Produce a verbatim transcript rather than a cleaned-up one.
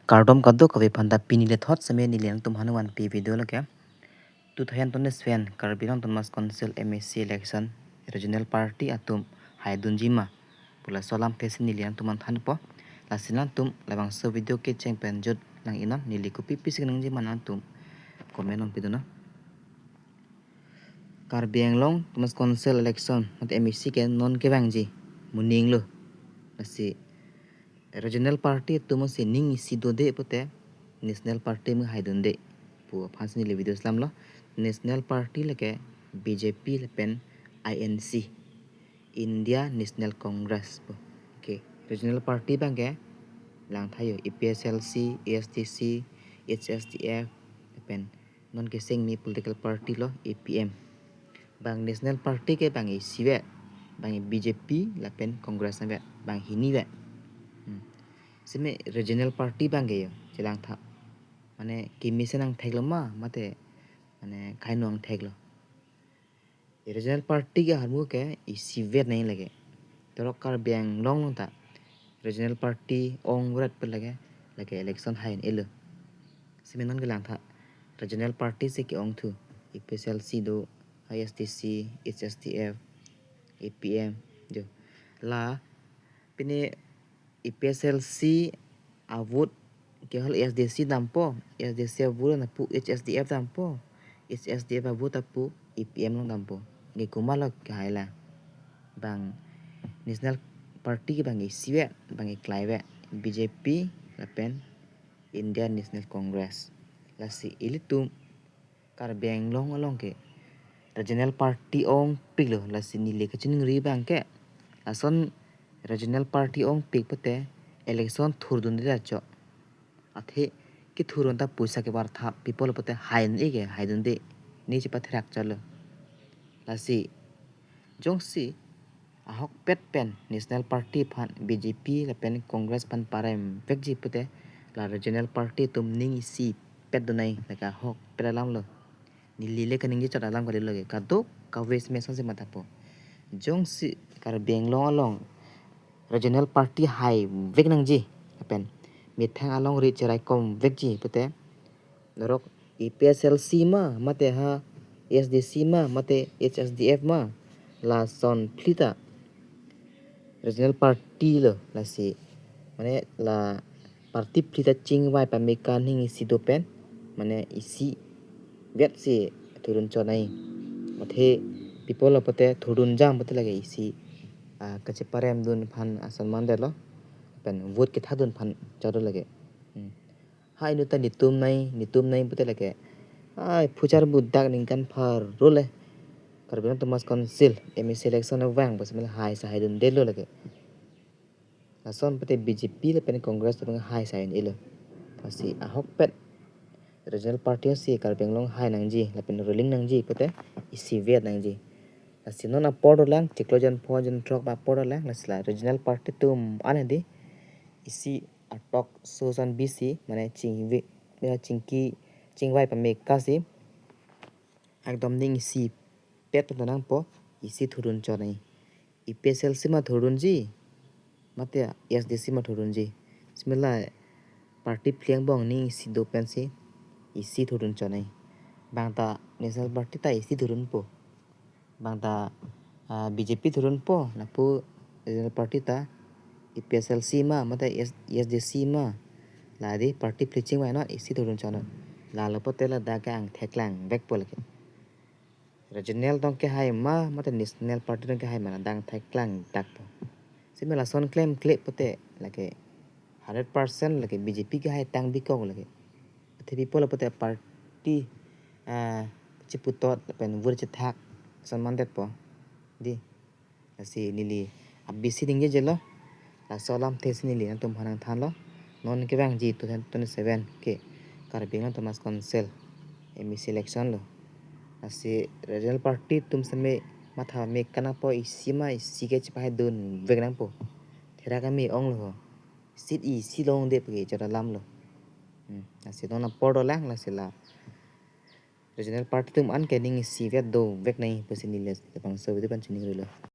Kardom kadokave aphanta, pini le thot seme neli nangtum aphan vanpi video lake two thousand twenty-seven Karbi Anglong Autonomous Council M A C election regional party atum haidunji ma pu laso alamthe si neli nangtum aphan thanpo. Lasi nangtum labangso video kecheng pen jut lang-inon, neli kopi pisi nangji ma nangtum comment along pidunnon. Karbi Anglong Autonomous Council election mate M A C ke non kevangji, moning lo. Lasi regional party atum si ning isi dode pute National Party me haidunde pu aphan si neli video selamlo. National Party lake B J P lapen I N C, India National Congress pu. Okay, regional party abangke langtha yo, A P H L C, A S D C, H S D F, lapen non kesengmi political party lo A P M. Bang National Party ke bang isi ave, bang B J P lapen Congress ave, bang hini ave. Hmm. Seme regional party abangke yo chelangtha. Mane kemesen angthek lo ma, mate mane kaino angthek lo. Regional party ke ahormu ke isi vet nai lake. Torok Karbi Anglong along ta regional party ong rat pe lake, lake election hai-un-elo. Seme non kelangtha regional party si ke-ong thu, A P H L C do, I S D C, H S D F, A P M do. La pine A P H L C avote ke hol A S D C dampo, A S D C avote lapu H S D F dampo, H S D F avote lapu A P M along dampo. Ke komat lo kehai la? Bang National Party ke bang isi ave, bang keklai ave, B J P lapen India National Congress. Lasi ilitum Karbi Anglong along ke regional party ongpik lo, lasi neli kachiningri abangke lason regional party ongpik pute election thurdunde ta chot. Athe kethurdun ta poisa kebar tha, pi apot lo pute hai-un-e ke haidunde, ne chepatherak chot lo. Lasi jongsi ahokpet pen National Party aphan, B J P lapen Congress aphan parem vekji pute la regional party atum ning isipet dun nai, lake ahokpet alam lo. Neli le kaningje chot alam kali lo ke, kadokave seme asonsi mathapo. Jongsi Karbi Anglong along regional party haivek nangji lapen methang alongri cheraikom vekji pute, norok A P H L C ma, mate ha A S D C ma, mate H S D F ma, lason phli ta regional party lo. Lasi mane la party phli ta chingvai pame ke ning isi do pen, mane isivet si thurdun chot nai. Athe pi apot lo pute thurdunjam pute lake isi, ah, kacheparem dun aphan ason mandetlo, pen vote kethak dun aphan chot do lake. Hmm. Hai nu ta netum nai, netum nai pute lake, ai, phuchar budak ningkan pharo le Karbi Anglong Autonomous Council M A C election avang pusi mela haisi haidundelo lake. Lason pute B J P lapen Congress lapen haisi hai-un-elo. Lasi ahokpet regional party si Karbi Anglong hai nangji lapen ruling nangji pute isivet nangji. Lasi non apor dolang, chiklo jon pho jon throk ba apor dolang, lasi la regional party atum an hedi isi atok soson bisi, mane chingvi, ya, chingki, chingvai pame ke si ekdom ning isipet pen nangpo, isi thurdun chot nai. A P H L C ma thurdunji, mate A S D C ma thurdunji. Seme la party phli angbong ning isi do pensi isi thurdun chot nai. Bang ta National Party ta isi thurdunpo. Bang ta, ah, B J P thurdunpo, lapu regional party ta A P H L C ma, mate S-, A S D C ma, la di party phli chingvai non, isi thurdun chot non. Lalo pute ladak ke angthek klang vekpo lake. Regional tong kehai ma, mate National Party tong kehai ma, ladak angthek klang dakpo. Seme lason klemkle pute lake hundred percent lake B J P kehai tang bikok lake. Athe pi apot lo pute party, ah, chiputot lapen vote chethak ason mandetpo. Di, lasi neli abisi ningje jelo. Laso alamthe si neli nangtum aphan nangthanlo. Non kevangji two thousand twenty-seven ke Karbi Anglong Autonomous Council M A C election lo. Lasi regional party atum seme matha me ke nangpo, isi ma isi ke chepahaidun vek nangpo. Therak kami onglo ho. Seat isi longde puke chot alam lo. Hmm, lasi non apor dolang, lasi la regional party atum an ke ning isivet dovek nai pusi neli labangso video pen chiningrilo.